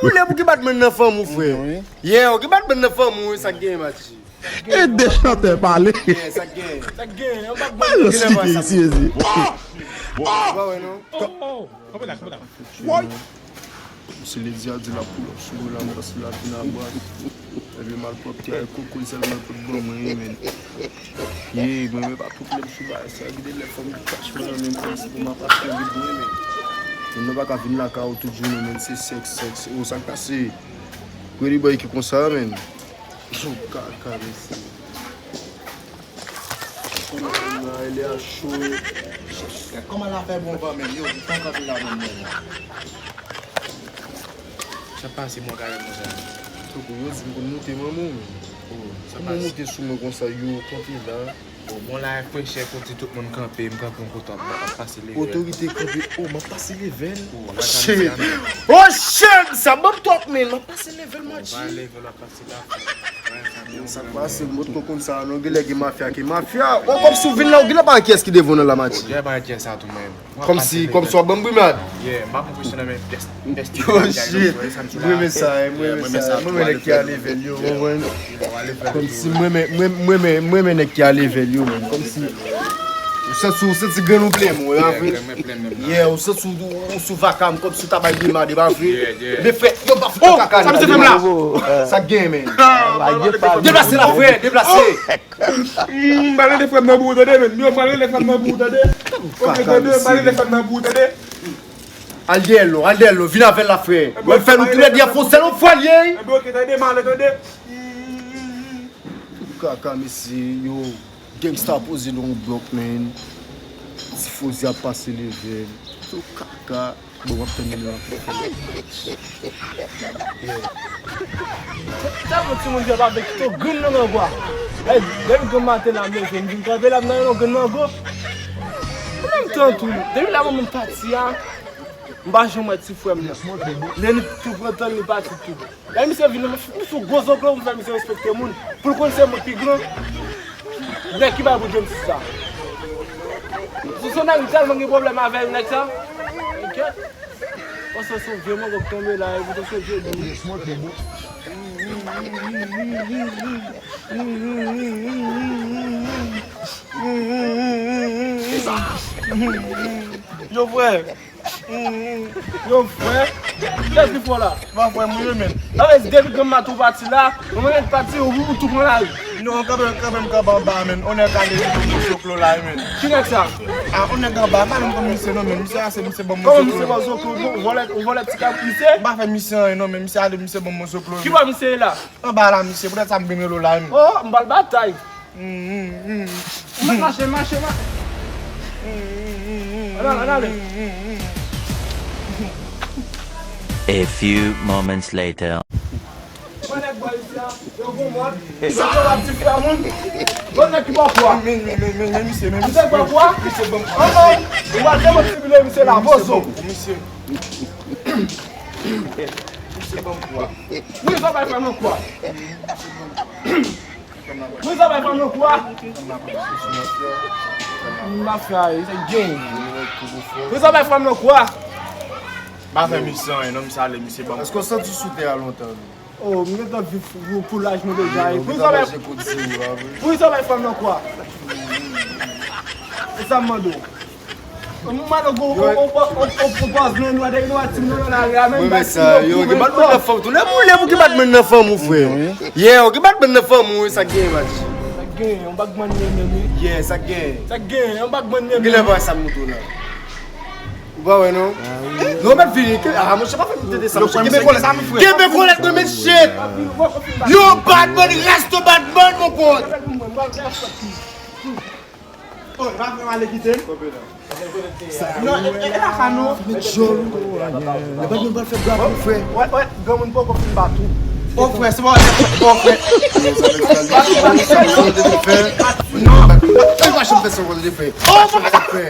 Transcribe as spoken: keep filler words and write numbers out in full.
Pou lè pou ki bat mwen nan fanm ou, frè. Yeah, ou ki bat mwen nan fanm ou, sa k gen, Matchi. E de chantè pale. Yeah, sa k gen. Sa k gen, yon bak ban. Mwen yo site isi, isi. Ou pa wè, non? Woy! Misye ledi a di l ap pull up sou mwen la, m panse l ap vin a bras. Epi malpwòpte ak kokoy sèlman tout bon mwen ye, men. Ye, mwen, men pa pwoblèm sou bagay sa. Gen de lè fò m kach mwen nan men m kòmsi pou m ap achte vide mwen, men. Moun nan pa ka vin lakay ou tout jounen, men se sèks, sèks. O, sa k pase? Pretty boy ki konsa, men. O, kaka, mesye. Kòman moun nan, lè a cho. Kòman l ap fè bon van, men yo, m pa kanpe la, men, men. Sa pase mwen kare konsa. Tankou yo di m konn moute manman w. Oh, sa pase. Kòman moute sou mwen konsa, yo kanpe la? Oh, bon, la frechè kote tout moun kanpe, m kanpe yon kote ap, ap pase level. Otorite kanpe, oh, m ap pase level. Oh, shit! Oh, shit! Sa ban m twòp, men m ap pase level, Matchi. Level ap pase la. Sa k pase, m potko konn sa, non, genlè gen mafya ki mafya. Oh, kòmsi w vin la, ou genlè pa wè kiyès ki devan w nan la, Matchi. Genlè pa wè kiyès sa tou, men. Kòmsi, kòmsi w ap ban m brimad. Yeah, m pa pwofesyonèl, men pyès, pyès. Oh, shit. M renmen sa, m renmen sa. M renmen nèg ki a level yo, ou konprann? Kòmsi m renmen, m renmen, m renmen, m renmen nèg ki a level yo, man. Kòmsi ou santi, ou santi grenn ou plen, man, ou la vre. Yeah, ou santi ou, ou sou vakam, kòmsi ou ta bay brimad, e pa vre? Men frè, yo pa fout kaka. Sa misye fè m la? Sa k gen, men? Deplase la, frè, deplase. M pral rele frè m nan bouw, tande, men. Yo, m pral rele frè m nan bouw, tande. Ok, tande, m pral rele frè m nan bouw, tande. Al dèyè l non, al dèyè l non, vin avè l la, frè. Mwen fè nou toulède a fon sèl yon fwa l ye. Enben, ok, tande, m ale, tande. Kaka, mesye, yo, gangsta poze nan yon blòk, man. Tifozi ap pase level. Yo, kaka. Bon, w ap tann li la. Sa pou timoun fè pa vle kite yon grenn nan mango a. Depi granm maten la, m leve, m vin kanpe la, m nan yon grenn mango. An menm tan tou, depi lè manman m pati a, m pa janm wè ti frè m nan. Lè li tou pran tan li pati tou. Lè misye vin la, m sou gwo zoklo pou m fè misye respekte moun. Pou l konn se mwen k pi gran. Nèg ki bay pou James sa. Sou son nèg, m tèlman gen pwoblèm avè l, nèg sa. Enkyèt. Panse se vye mango k tonbe la, e pou te se vye dou. Yo, frè. Yo, frè. Kiyès ki fò la? Pa frè m, wi, men. Sa vle di depi granma tou pati la, mwen menm pati, ou, ou tou pran lari. Non, kanpe, kanpe, m kanpe anba, men. On nèg ale, li ban m zoklo la, men. Ki nèg sa? Ah, on nèg anba, pa menm konn misye, non, men. Misye ase, misye ban m zoklo. Kòman misye ban zoklo? Ou vòlè, ou vòlè ti kab misye? M pa fè misye anyen, non, men. Misye ale, misye ban m zoklo. Ki bò misye ye la? Anba la, misye. Poutèt sa m vin rele w la, men. Oh, m pral batay. Ou mèt mache, mache, mache. Ann ale, ann ale. A few moments later. Mwen nèg bò isi a, yo gon mòd. Misye yo ap di frè moun. Yo nèg ki bò kwa. Men, men, men, men, men, misye, men misye. Misye bò kwa. Misye bò kwa. Ann, ann. Ou pral demantibile misye la, bozo. Misye. Misye bò kwa. Wi, sa bay frè mwen kwa. Wi, sa bay frè mwen kwa. Mafya, se gen. Wi, sa bay frè mwen kwa. Pa fè misye anyen, non, misye ale, misye ban m. Èske w santi w sou tè a lontan, non? Oh, m gentan viv pou, pou laj mwen deja. Wi, sa bay. Wi, sa bay frè mwen kwa. E sa m mande w. Mwen mande w, ou, ou, ou, ou, ou, ou pòz nan nwa, dèyè nwa, ti moun nan lari a, menm bay sa, yo, ki bat mwen nan fanm tou. Lè pou, lè pou ki bat mwen nan fanm ou, frè. Yeah, ou ki bat mwen nan fanm ou, sa gen, Matchi. Sa gen, yon bag mwen menm, wi. Yeah, sa gen. Sa gen, yon bag mwen menm. Genlè pa sa m moute w la. Ou pa wè, non? Non, mèt vini. Ah, monchè, pa fè m tete sa, monchè. Kenbe kòlèt, sa m frè. Kenbe kòlèt mwen, men shit. Yo, bad man, reste bad man, mon pote. Oh, pa fè m ale kite m. Non, e, e, e pa sa non. Nèg jòl. E pa nou pral fè bra pou frè. Wè, wè, granmoun poko fin bat ou. Oh, frè, se pa, oh, frè. Non. E pa chanm fè sa, frè. Oh, frè.